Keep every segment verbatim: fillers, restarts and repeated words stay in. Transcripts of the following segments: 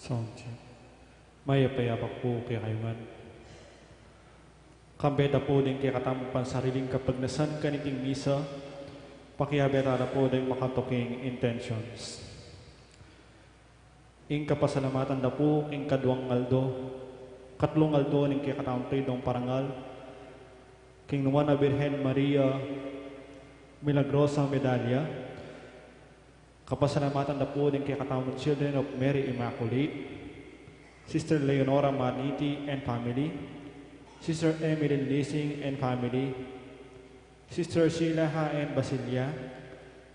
Sound check. Mayap a abak pu kekayu ngan. Kambe da pu ding kekatamung pansariling kapagnasan kaniting misa, pakiabe tala pu ding makatuking intentions. Ing kapasalamatan da pu king kaduang aldo, katlung aldo ning kekatamung Tridong Parangal, king Nuan a Birhen Maria Milagrosa Medalla. Kapasalamatan da pu ding kekatamung Children of Mary Immaculate, Sister Leonora Maniti and family, Sister Emily Lising and family, Sister Sheila H. and Basilia,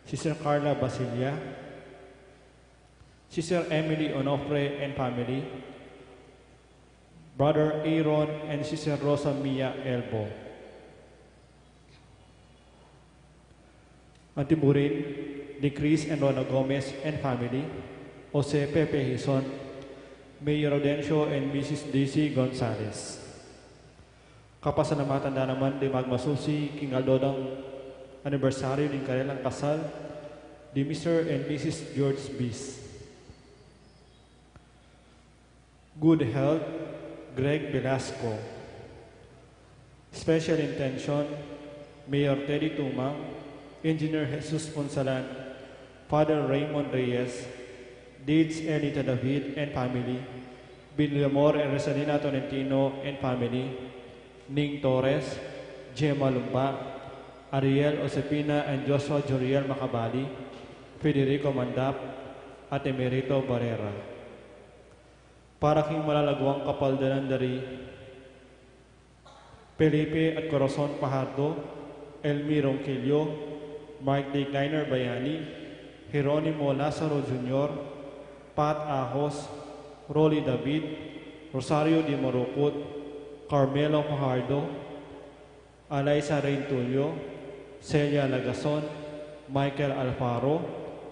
Sister Carla Basilia, Sister Emily Onofre and family, Brother Aaron and Sister Rosa Mia Elbo. Anti mu rin, di Chris and Rona Gomez and family, Jose Pepe Hizon, Mayor Rodencio and Missus Daisy Gonzalez. Kapasalamatan da naman di magmasusi king aldo dang anibersaryu ning karelang kasal, di Mister and Missus George Bis. Good health, Greg Velasco. Special intention, Mayor Teddy Tumang, Engineer Jesus Punsalan, Father Raymond Reyes, Deeds Elita David and family, Villamor and Rosalina Tolentino and family, Ning Torres, Gemma Lumba, Ariel Josefina and Joshua Joriel Macabali, Federico Mandap, at Emerito Barrera. Para king malalaguang kapaldanan da ri Felipe at Corazon Fajardo, Elmi Ronquillo, Mark D. Kleiner Bayani, Jeronimo Lazaro Junior, Pat Ahos, Rolly David, Rosario Di Marucut, Carmelo Fajardo, Alaisa Reintulio, Celia Lagason, Michael Alfaro,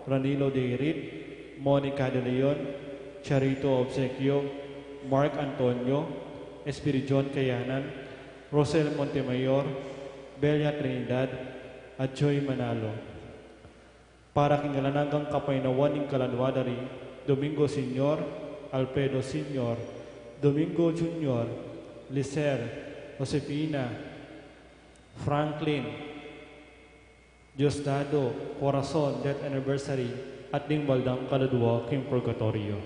Ranilo Deirit, Monica De Leon, Charito Obsequio, Mark Antonio, Espiridion Kayanan, Rosel Montemayor, Belia Trinidad, at Joy Manalo. Para king alang anggang kapaynawan ning kaladua da ri Domingo Senior, Alfredo Senior, Domingo Junior, Lizer, Josefina, Franklin, Diosdado, Corazon, death anniversary, at ding baldang kaladua king purgatorio.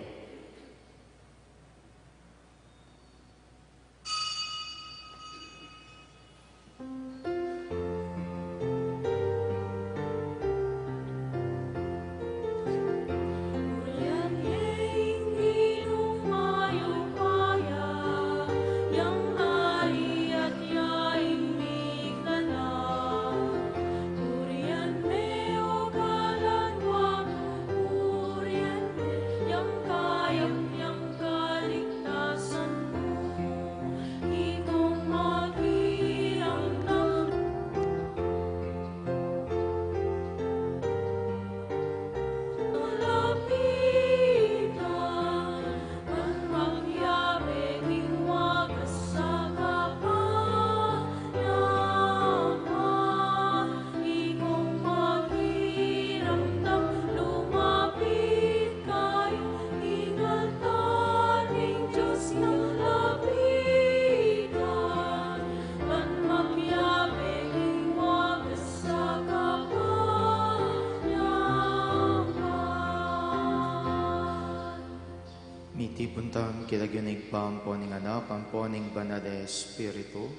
Mitipun tang kilagyu ning Ibpa, ampo ning Anak, ampo ning Banal a Espiritu.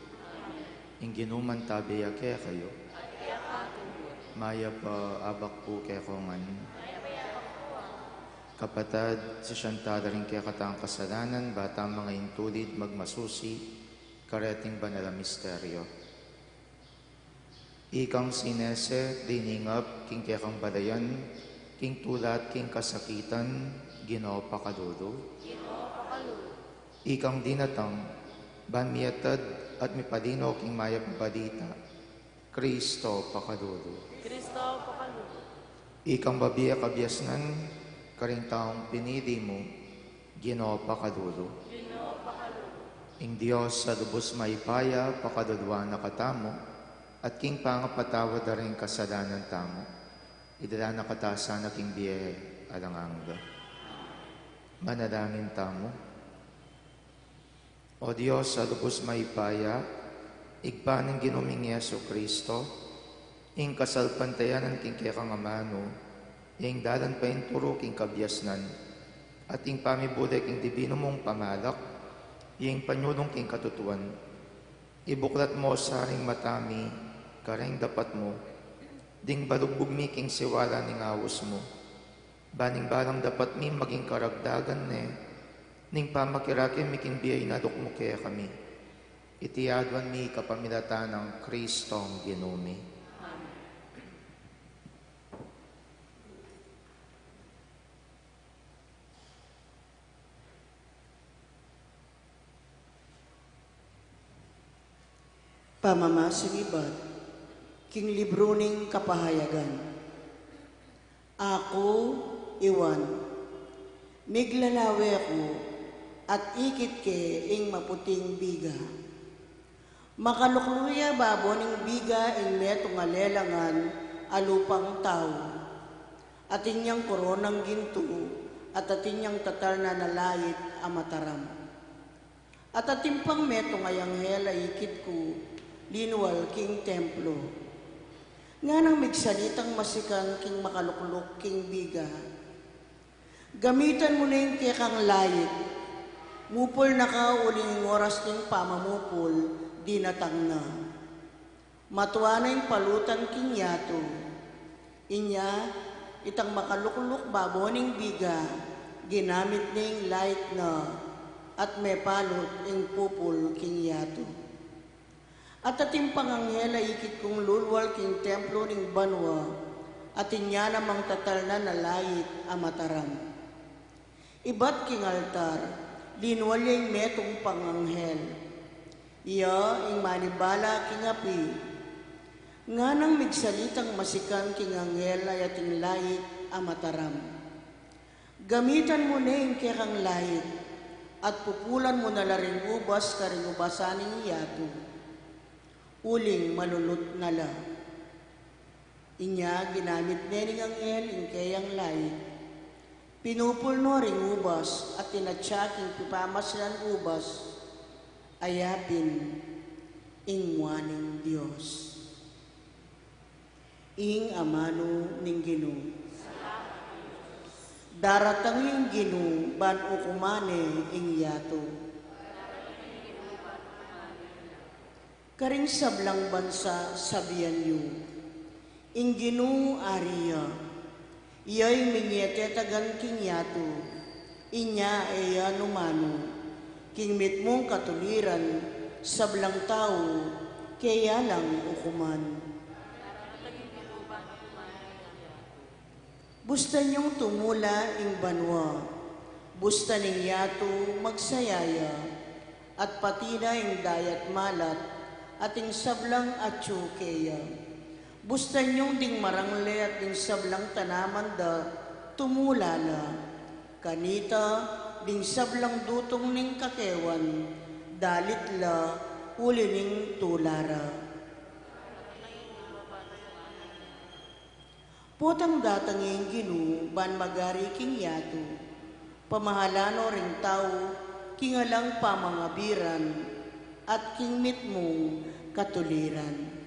Ing Ginu mantabe ya kekayu. Mayap a abak pu kekongan. Kapatad, sisian tala ring kekatang kasalanan, ba tang manga intulid magmasusi kareting banal a misteryo. Ikang sinese, diningap, king kekang balayan, king tula at king kasakitan, Ginu pakalulu. Ikang dinatang, ban miyatad at mipalino king mayap a balita, Kristo pakalulu. Kristo pakalulu. Ikang babie kabiasnan, karing taung pinili mu, Ginu pakalulu. Ginu pakalulu. Ing Dios a lubus mayupaya, pakaluluan na katamu, at king pangapatawad da ring kasalanan tamu, idala na kata sana king bie alang angga. Manalangin tamu. O Dios a lubus mayupaya, Ibpa ning Ginu ming Jesucristo, ing kasalpantayanan king kekang amanu, ing dalan painturu king kabiasnan, at ing pamibule king dibinu mung pamalak, ing panyulung king katutuan. Ibuklat mu sa ring mata mi kareng dapat mu, ding balugbug mi king siwala ning aus mu, ban ing balang dapat mi maging karagdagan ne ning pamakirake mi king bie a inalok mu kekami. Iti aduan mi kapamilatan nang Kristong Ginu mi. Pamamasu ibat king libru ning Kapahayagan. Aku i Juan, miglalawe ku at ikit ke ing maputing biga. Makaluklu ya babo ning biga ing metung a lelangan a lupang tau. Atin yang koronang gintu, at atin yang tatalnan a lait a mataram. At atin pang metung a anghel a ikit ku, linwal king templo. Nganang migsalitang masikan king makalukluk king biga, "Gamitan mu ne ing kekang lait. Mupul na ka, uling ing oras ning pamamupul dinatang na. Matua na ing palutan king yatu." Inya, itang makalukluk babo ning biga, ginamit ne ing lait na, at mepalut ing pupul king yatu. At atin pang anghel a ikit kung lulwal king templo ning banua, atin ya namang tatalnan a lait a mataram. Ibat king altar, linwal ya ing metung pang anghel. Iya ing manibala king api. Nganang migsalitang masikan king anghel a ating lait a mataram, "Gamitan mu ne ing kekang lait, at pupulan mu na la ring ubas karing ubasan ning yatu, uling malulut na la." Inya ginamit ne ning anghel ing keyang lait. Pinupul no ring ubas at tinatsa king pipamaslan ubas, aya pin ing mua ning Dios. Ing amanu ning Ginu. Daratang ing Ginu ban ukuman ne ing yatu. Karing sablang bansa sabian yu, "Ing Ginu ari ya. Iya ing minie tetagan king yatu. Inya e ya numanu. King mitmung katuliran, sablang tau, keya lang ukuman." Bustan yung tumula ing banua, bustan ing yatu magsaya ya, at pati na ing dayat malat, at ing sablang atyu keya. Bustan yung ding marangle at ding sablang tanaman da tumula la. Kanita, ding sablang dutung ning kakewan, dalit la uli ning tula ra. Potang datang ing Ginu ban magari king yatu, pamahalan no ring tau king alang pamangabiran at king mitmung katuliran.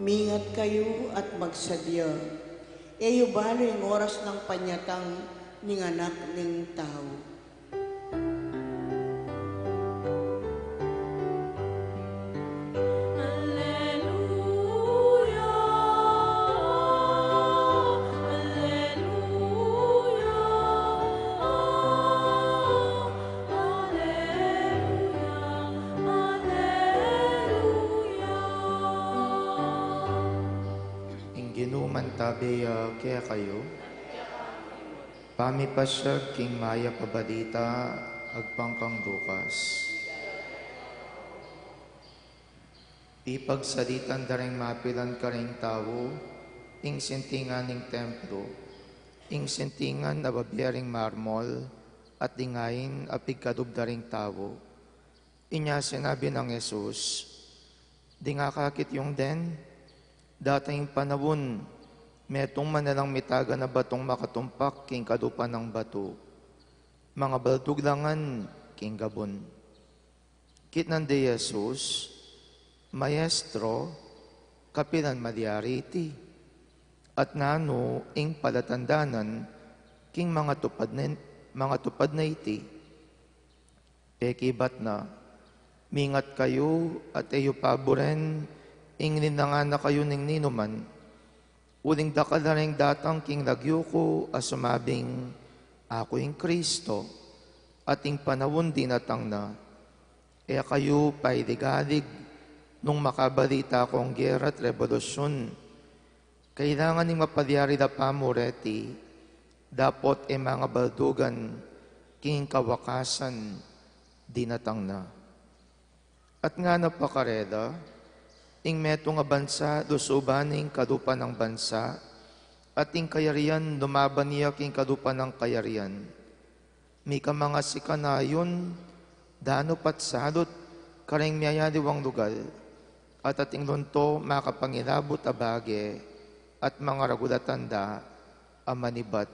Mingat kayu at magsadia. E yu balu ing oras nang panyatang ning Anak ning Tau. Alleluia, alleluia, alleluia, alleluia. Ing Ginu mantabe ya kekayu. Pamipasiag king Mayap a Balita Agpang kang Lucas. Ipagsalitan da ring mapilan karing tau ing sintingan ning templo, ing sintingan a babie ring marmol, at ding ain a pigkalub da ring tau. Inya sinabi nang Jesus, "Ding akakit yung den, dating panaun, metung man lang mitagan a batung makatumpak king kalupa nang batu. Mangabaldug la ngan king gabun." Kitnan de Jesus, "Maestro, kapilan malyari iti? At nanu ing palatandanan king mangatupad na, mangatupad na iti?" Pekibat na, "Mingat kayu at e yu paburen ing ninangan na kayu ning ninuman. Uling dakal la ring datang king lagyu ku a sumabing, 'Aku ing Kristo,' at ing panaun dinatang na. E kayu pailigalig nung makabalita kong gera at rebolusyun. Kailangan ning mapalyari la pa mu reti, dapot e mangabaldugan king kawakasan dinatang na." At ngana pa karela, "Ing metung a bansa lusuban ning kalupa nang bansa, at ing kayarian lumaban ya king kalupa nang kayarian. Mika mangasika na yun, danup at salut karing miyayaliwang lugal, at ating lunto makapangilabut a bage, at mangaragul a tanda a manibat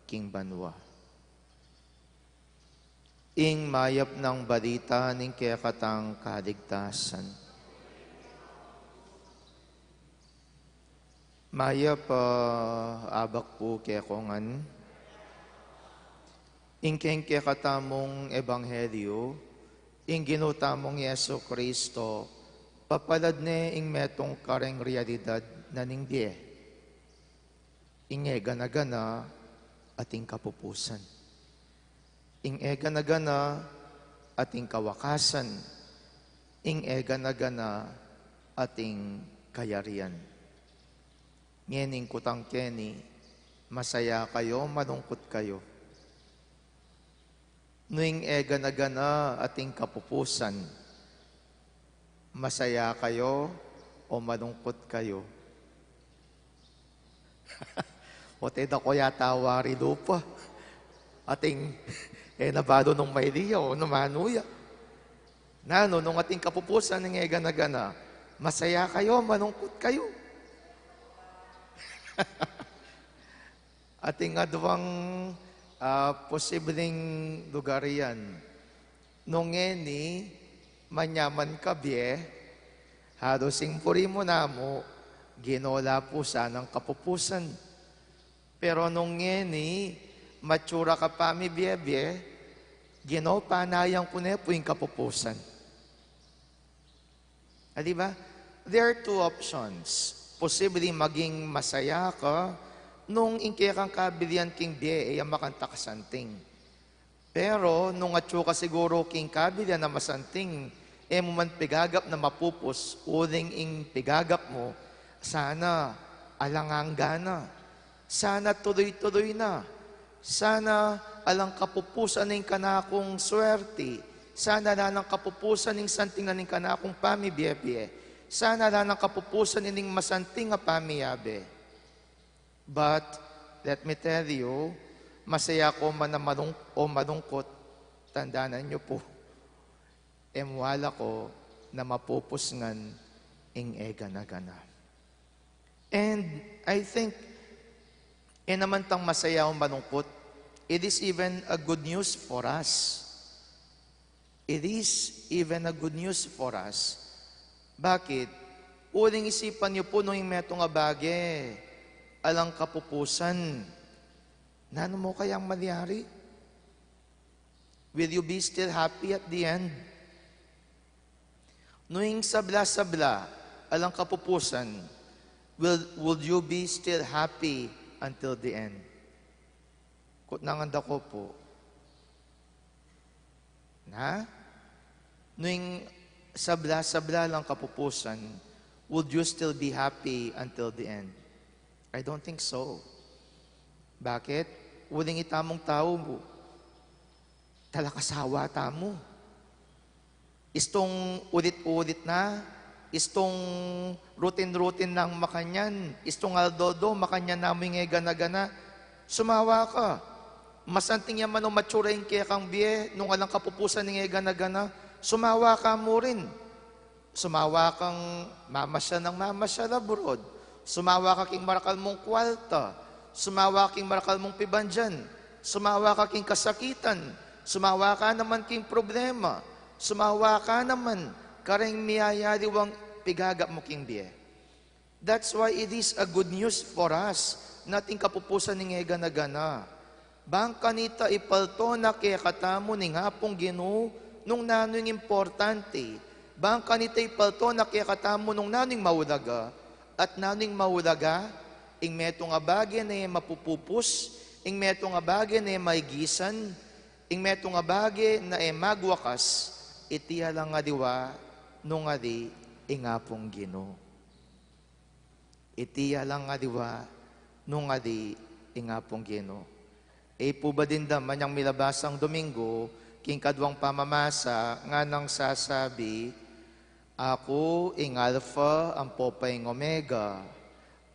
king banua." Ing mayap nang balita ning kekatang kaligtasan. Mayap a abak pu kekongan. Ing keng kekatamung ebanghelyu, ing Ginu tamung Jesu Kristo, papalad ne ing metung kareng realidad na ning bie. Ing e gana-gana at ing kapupusan. Ing e gana-gana at ing kawakasan. Ing e gana-gana at ing kayarian. Ngening kutang keni, masaya kayo, malungkut kayo? Nu ing e gana-gana at ing kapupusan, masaya kayo o malungkut kayo? Ote da ko yata wari lupa. Ating, e na balu nung mailiya o nung manu ya. Nanu, nung ating kapupusan ing e gana-gana, masaya kayo, malungkut kayo? Ating aduang, ah, posibleng lugar yan. Nung ngeni, manyaman ka bie, halus ing buri mu namu, ginawa la pu sanang kapupusan. Pero nung ngeni, matsura ka pa mi bie-bie, ginawa pa na yang ku ne pu ing kapupusan. Ah, di ba? There are two options. Posibleng maging masaya ka nung ing kekang kabilian king bie e ya makantak santing. Pero nung atyu ka siguru king kabilian a masanting, e mu man pigagap na mapupus, uling ing pigagap mu, sana alang angga na. Sana tuloy-tuloy na. Sana alang kapupusan ing kanakung swerte. Sana alang kapupusan ing santing na ning kanakung pamibie-bie. Sana alang kapupusan ining masanting a pamiyabe. But, let me tell you, masaya ko man a malung-, o malungkut, tandanan yu pu, e mu ala ko na mapupus ngan ing e gana-gana. And I think, e naman tang masaya o malungkut, it is even a good news for us. It is even a good news for us. Bakit? Uling isipan yu pu nung ing metung a bage alang kapupusan. Nanu mu kayang malyari? Will you be still happy at the end? Nu ing sabla-sabla alang kapupusan, will, will you be still happy until the end? Kutnangan da ko pu. Na? Nu ing sabla-sabla alang kapupusan, would you still be happy until the end? I don't think so. Bakit? Uling itamung tau, Talakasawa tamu. Istung ulit-ulit na, istung rutin-rutin nang makanyan, istung aldo-aldo makanyan na mu ing e gana-gana. Sumawa ka. Masanting ya man o matsura ing kekang bie, nung alang kapupusan ing e gana-gana, sumawa ka mu rin. Sumawa kang mamasyal nang mamasyal abroad. Sumawa ka king marakal mung kwalta. Sumawa ka king marakal mung pibandian. Sumawa ka king kasakitan. Sumawa ka naman king problema. Sumawa ka naman kareng miyayaliwang pigagap mu king bie. That's why it is a good news for us na ating kapupusan ning e gana-gana. Bang kanita ipalto na kekatamu ning Apung Ginu nung nanu ing importante. Bang kanita ipalto na kekatamu nung nanu ing maulaga. At nanu ing maulaga, ing metung a bage ne mapupupus, ing metung a bage ne maigisan, ing metung a bage na e magwakas, iti alang aliwa nung ali ing Apung Ginu. Iti alang aliwa nung ali ing Apung Ginu. E pu ba dimdam inyang milabasang Domingo, king kaduang pamamasa, nganang sasabi, "Aku ing Alpha, ampo pa ing Omega.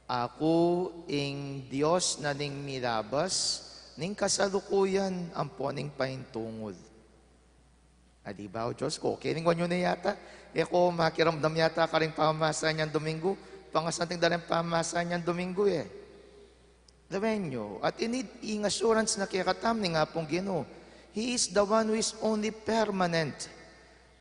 Aku ing Dios na ning milabas, ning kasalukuyan, ampo ning paintungul." Alibaw, Dios ku, keni ngeni yu ne yata, e ku makiramdam yata karing pamamasa inyang Domingo, pangasanting da ring pamamasa inyang Domingo, e. Lawen yu, atin ing assurance na kekatamu ning Apung Ginu. He is the one who is only permanent.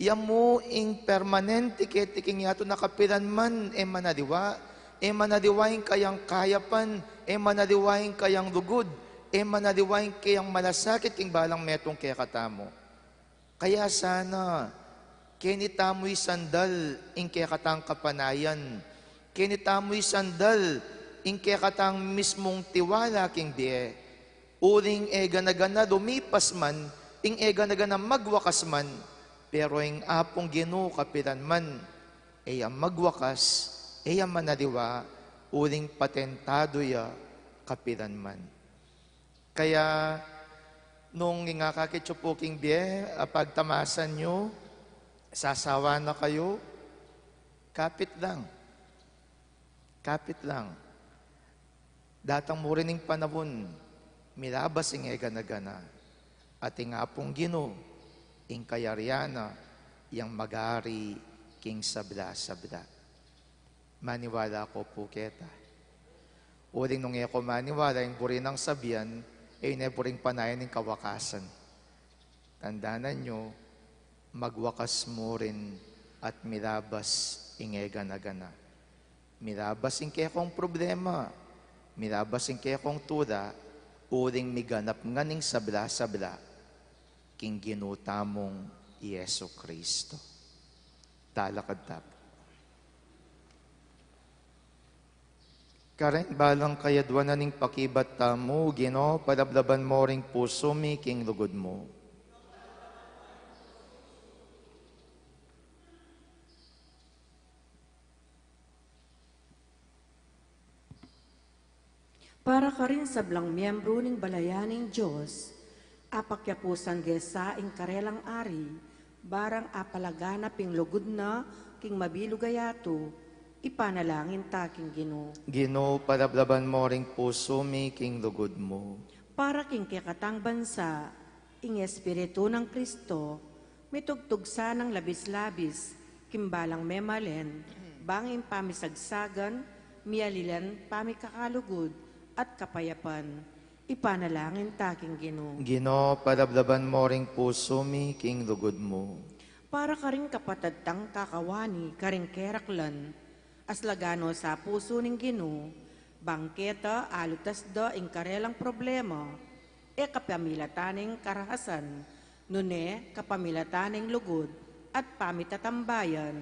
Iya mu ing permanente keti king yatu na kapilan man, e manaliwa, e manaliwa ing kayang kayapan, e manaliwa ing kayang lugud, e manaliwa ing kayang malasakit king balang metung kekatamu. Kaya sana, keni tamu isandal ing kekatang kapanayan, keni tamu isandal ing kekatang mismung tiwala king bie, uling e gana-gana lumipas man, ing e gana-gana magwakas man, pero ing Apung Ginu kapilan man, e ya magwakas, e ya manaliwa, uling patentado ya kapilan man. Kaya, nung ing akakit yu pu king bie, a pagtamasan yu, sasawa na kayu, kapit lang. Kapit lang. Datang mu rin ing panaun, milabas ing e gana-gana, at ing Apung Ginu, ing kayarian na, yang mag-ari king sabla-sabla. Maniwala ko pu keta. Uling nung e ko maniwala, ing buri nang sabian, e ne buring panayan ing kawakasan. Tandanan yu, magwakas mu rin at milabas ing e gana-gana. Milabas ing kekong problema, milabas ing kekong tula, uling miganap ngan ing sabla-sabla king Ginu tamung Jesucristo. Talakad ta pu. Kareng balang kayadwanan ning pakibat tamu, Ginu, palablaban mu ring pusu mi king lugud mu. Para karing sablang miembru ning balayan ning Dios, apakyapusan de sa ing karelang ari, barang apalaganap ing lugud na king mabilug a yatu, ipanalangin ta king Ginu. Ginu, palablaban mu ring pusu mi king lugud mu. Para king kekatang bansa, ing Espiritu nang Cristo, mitugtug sanang labis-labis king balang memalen, bang ing pamisagsagan, mialilan pamikakalugud, at kapayapan. Ipanalangin ta king Ginu. Ginu, palablaban mu ring pusu mi king lugud mu. Para karing kapatad tang kakawani karing keraklan, aslagan no sa pusu ning Ginu, bang keta alutas da ing karelang problema, e kapamilatan ning karahasan, nune kapamilatan ning lugud at pamitatambayan,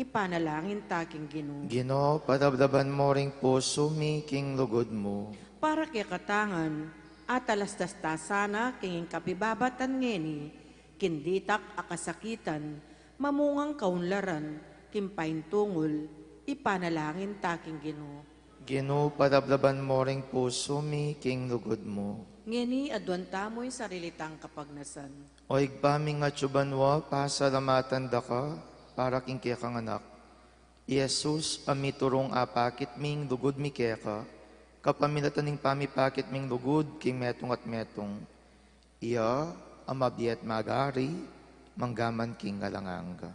ipanalangin ta king Ginu. Ginu, palablaban mu ring pusu mi king lugud mu. Para kekatang, atalastas ta sana king kapibabatan ngeni, king ditak a kasakitan, mamungang kaunlaran, king paintungul, ipanalangin ta king Ginu. Ginu, palablaban mu ring pusu mi king lugud mu. Ngeni aduan tamu ing sarili tang kapagnasan. O Ibpa ming atsu banua, pasalamatan da ka para king kekang Anak, i Jesus, a miturung apakit mi ing lugud mi keka, kapamilatan ning pamipakit ming lugud king metung at metung. Iya a mabie at magari manggaman king alang angga.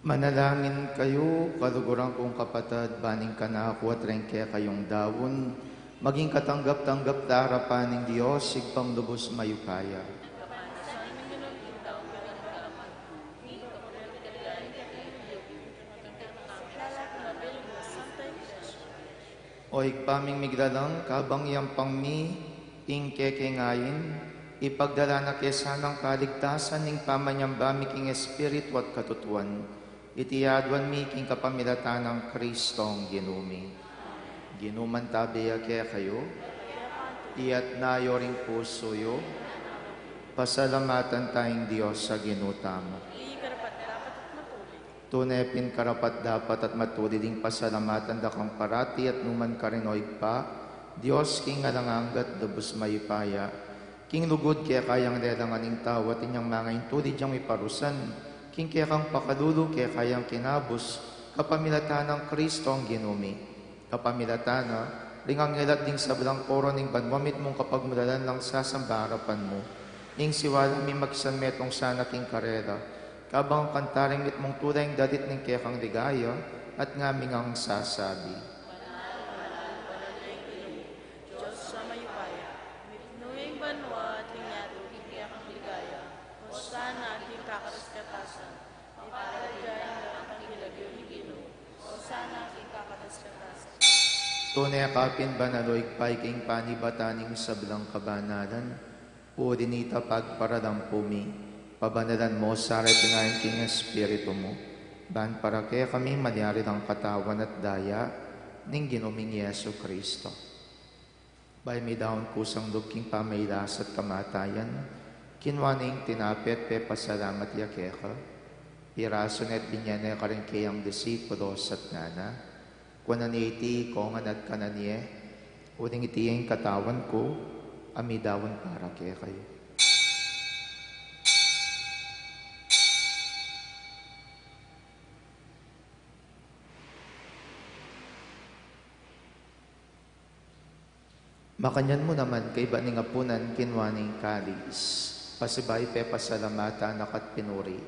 Manalangin kayu, kaluguran kung kapatad, ban ing kanaku at ring kekayung daun maging katanggap-tanggap la arapan ning Dios, Ibpang lubus mayupaya. O Ibpa ming miglalang, kabang yampang mi ing kekeng ain, ipagdala na ke sanang kaligtasan ning pamanyamba mi king espiritu at katutuan. Iti aduan mi king kapamilatan nang Kristong Ginu mi. Ginu mantabe ya kekayu. Iyatas yu ring pusu yu. Pasalamatan taya ing Dios a Ginu tamu. Tune pin karapat-dapat at matulid ing pasalamatan da kang parati at nu man karin, o Ibpa, Dios king alang angga at lubus mayupaya. King lugud keka yang lelangan ing tau at inyang manga intulid yang miparusan, king kekang pakalulu keka yang kinabus, kapamilatan nang Kristong Ginu mi. Kapamilatan na, ring anghel at ding sablang koro ning banua mitmung kapagmulalan lang sasamba arapan mu. Ing siwala mi makisanmetung sana king karela, kabang kanta ring mitmung tula ing dalit ning kekang ligaya, at ngaming sasabi. Banal, banal, banal ya ing Ginu, Dios a mayupaya, mitmu ya ing banua at ing yatu king kekang ligaya. Hosana king kakatas-katasan. Mapalad ya ing datang king lagyu ning Ginu. Hosana king kakatas-katasan. Tune ka pin banal, o Ibpa, ika ing panibatan ning sablang kabanalan. Uli na nita pagparalampu mi, pabanalan mu sa ring ain king Espiritu mu, ban para kekami malyari lang katawan at daya ning Ginu ming Jesu Kristo. Bayu midaun kusang lub king pamagkasakit at kamatayan, kinua ne ing tinape at pepasalamat ya keka, pirasu ne at binye ne karing kayang disipulos at ngana, kuanan ye iti, ikongan at kanan ye, uling iti ing katawan ku, a midaun para kekayu. Makanyan mu naman, kaybat ning apunan, kinua ne ing kalis, pasibayu pepasalamatan na ka at pinuri,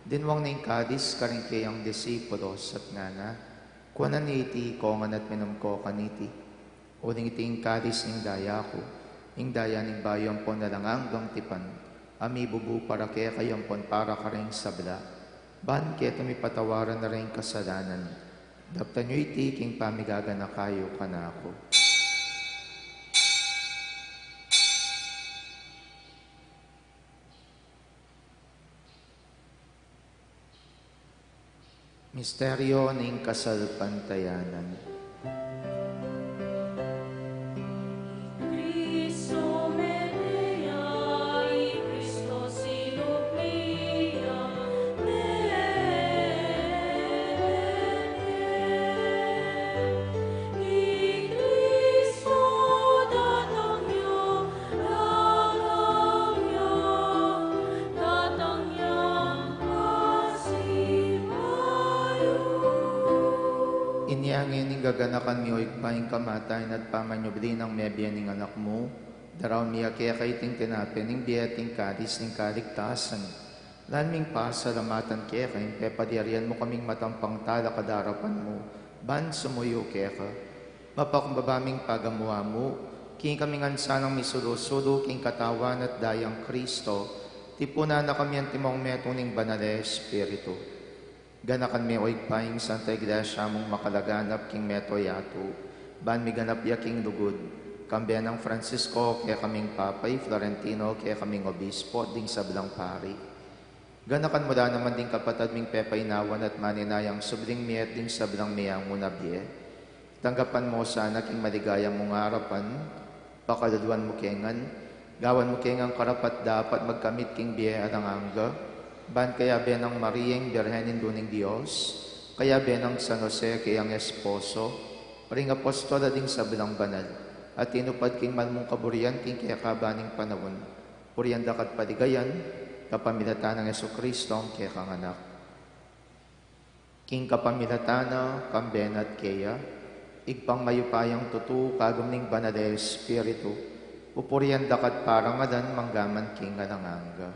dinwang ne ing kalis karing kayang disipulos at ngana, kuanan ye iti, ikongan at minum ko kaniti, uling iti ing kalis ning daya ku, ing daya ning bayu ampon alang anggang tipan, a mibubu para kekayu ampon para karing sabla, ban keto mipatawaran na ring kasalanan. Daptan yu iti king pamigaganaka yu kanaku. Misteryo ning kasalpantayanan. Inya ngeni gaganakan mi, o Ibpa, ing kamatayan at pamanyubli nang mebie ning Anak mu, daraun mi keka iting tinape ning bie at ing kalis ning kaligtasan. Lalam ming pasalamatan keka, ing pepalyarian mu kaming matampang talakad king arapan mu, ban sumuyu keka. Mapakumbaba ming pagamu-amu, king ikami ngan sanang misulu-sulu king katawan at dayang Kristo, tipunan na kami antimong metung ning Banal a Espiritu. Ganakan me, o Ibpa, ing Santa Iglesia mung makalaganap king mabilug a yatu, ban miganap ya king lugud, kambe nang Francisco kekaming Papa, i Florentino kekaming Obispo, ding sablang pari. Ganakan mu la naman ding kapatad ming pepainawan at maninayang subling mie at ding sablang meangu na bie. Tanggapan mu la sana king maligaya mung arapan, pakaluluan mu ke ngan, gawan mu ke ngan karapat-dapat magkamit king bie alang angga, ban kayabe nang Maria ing Birhen Indu ning Dios, kayabe nang San Jose kayang esposo, ring apostol at ding sablang banal a tinupad king mal mung kaburian king kekaban ning panaun, purian da ka at paligayan, kapamilatan nang Jesucristo a kekang Anak. King kapamilatan na, kambe na at keya, Ibpang mayupayang tutu, kagum ning Banal a Espiritu, pupurian da ka at parangalan manggaman king alang angga.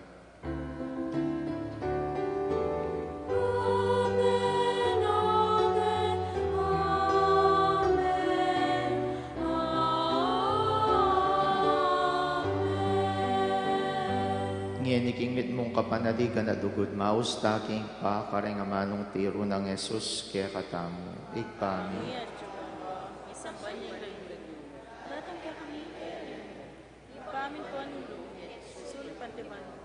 Ngeni king mitmung kapanaligan at lugud, maus ta king pakaring amanung tiru nang Jesus kekatamu. Ibpa mi, datang kekami ing lugud mu, mipamintuan ing lub mu, sulip anti ban mu.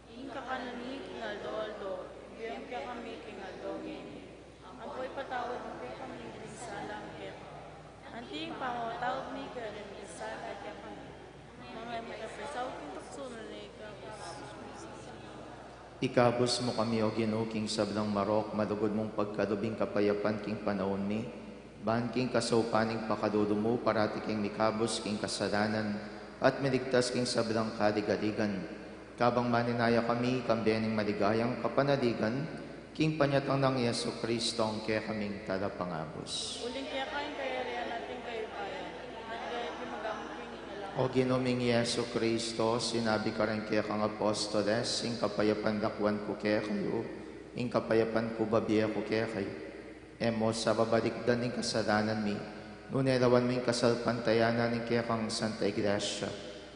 Ing kakanan mi king aldo-aldo, ibie mu kekami king aldo ngeni. Ampo ipatawad mu kekami ring sala mi keka, anti ing pamamatawad mi karing mikasala kekami. Manga e mu ke paisaul king tuksu, nune ikabus mu kami king sablang marok. Ikabus mu kami, O Ginu, king sablang marok, malugud mung pagkalub ing kapayapan king panaun mi, ban king kasaupan ning pakalulu mu, parati kaming mikabus king kasalanan at miligtas king sablang kaligaligan. Kabang maninaya kami, kambe ning maligayang kapanaligan, king panyatang nang Jesucristo a kekaming Talapangabus. Uling keka ing kayarian at ing kayupayan, at gaya king magamit king alang. O Ginu ming Jesucristo, sinabi mu karing kekang apostoles, ing kapayapan lakwan ku kekayu, ing kapayapan ku babie ku kekayu. E mu sa babalikdan ing kasalanan mi, nune lawan mu ing kasalpantayanan ning kekang Santa Iglesia,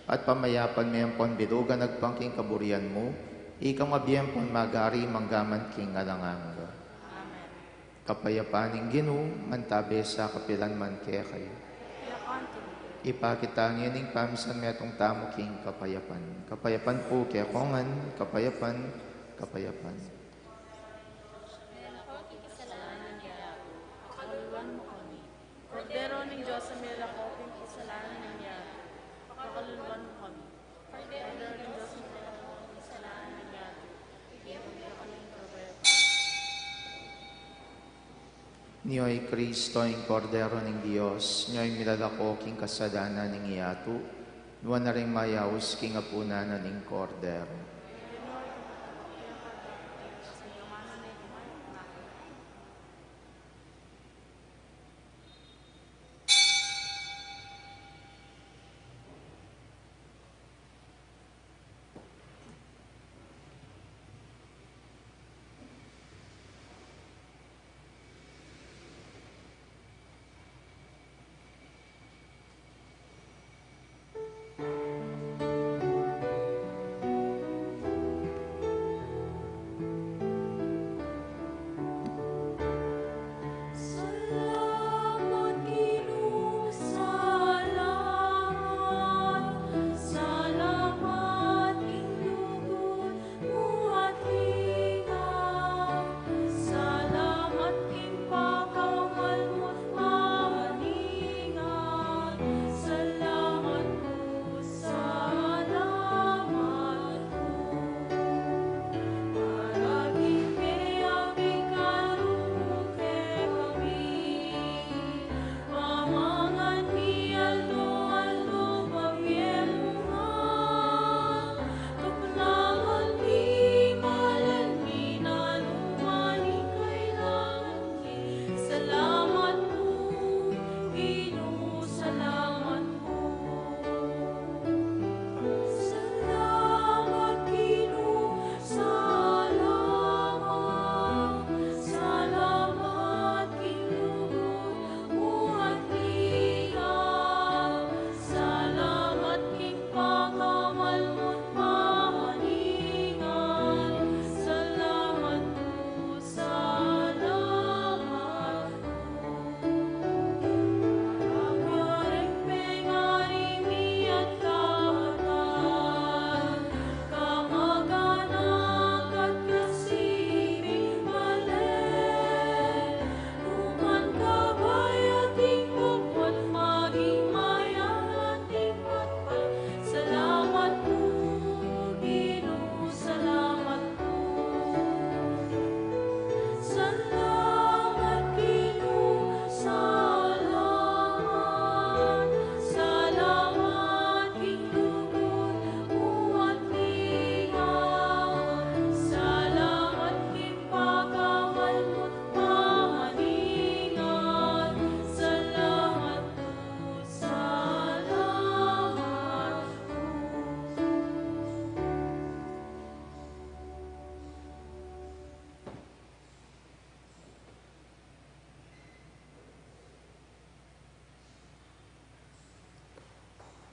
at pamayapan me ampon bilugan agpang king kaburian mu, ikang mabie ampon magari manggaman king alang angga. Amen. Kapayapan ning Ginu mantabe sa kapilan man kekayu. Ipakit tamu ing pamisan metung tamu king kapayapan. Kapayapan pu kekongan, kapayapan, kapayapan. Kordero ning Dios, a milalako king kasalanan ning yatu, pakaluluan mu kami. Kordero ning Dios, a milalako king kasalanan ning yatu, ibie mu kekami ing kapayapan. Nyo i Kristo, ing Kordero ning Dios, nyo ing milalako king kasalanan ning yatu, nuan na ring mayaus king apunan na ning Kordero.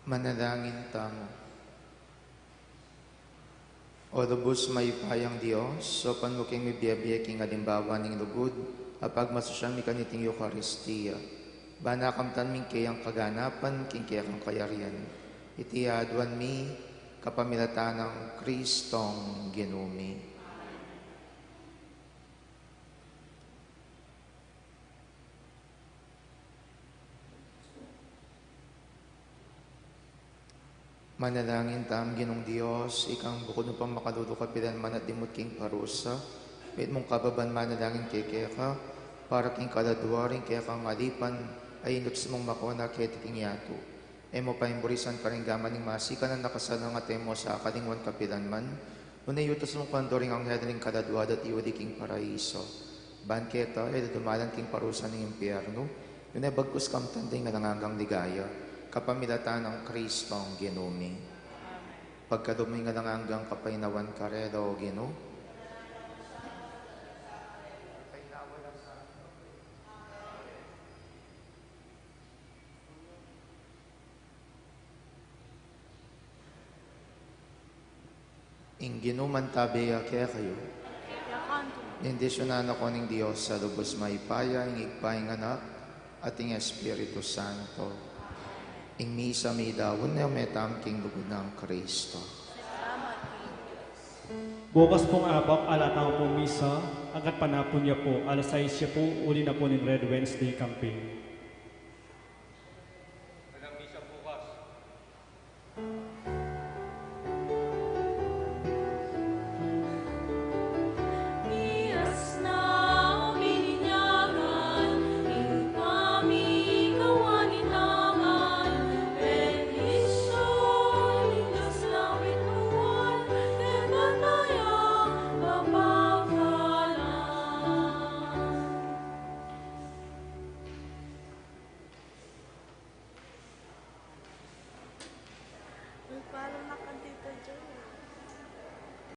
Manalangin tamu. O lubus mayupayang Dios, saupan mu keng mibie-bie king alimbawa ning lugud, apagmasusyan mi kaniting Eukaristia, ban akamtan mi ing keyang kaganapan king kekang kayarian. Iti aduan mi kapamilatan nang Kristong Ginu mi. Manalangin tamu, Ginung Dios, ikang bukun mu pang makalulu kapilanman at dimut king parusa, mitmung kababan manalangin kekeka, para king kaladua ring kekang alipan, a inutus mung makona keti king yatu. E mu pa ing burisan karing gaman ning masikan a nakasalang at e mu sa kalingwan kapilanman, nune iutus mu kanda ring anghel ring kaladua da at iuli king paraiso. Ban keta, e da dumalan king parusa ning impiernu, nune bagkus kamtan da ing alang anggang ligaya, kapamilatan nang Kristong Ginu mi. Pagkalub mu ing alang anggang kapaynawan karela, O Ginu. Ing Ginu mantabe ya kekayu. Bendisyunan na kayu ning Dios a lubus mayupaya, ing Ibpa, ing Anak, at ing Espiritu Santo. Ing misa midaun ne, meta tamu king lugud nang Kristo. Bukas pong Abat, ala tamu pong misa, agad panapun ya pu, alas sais ya pu, uli na pu ning Red Wednesday campaign.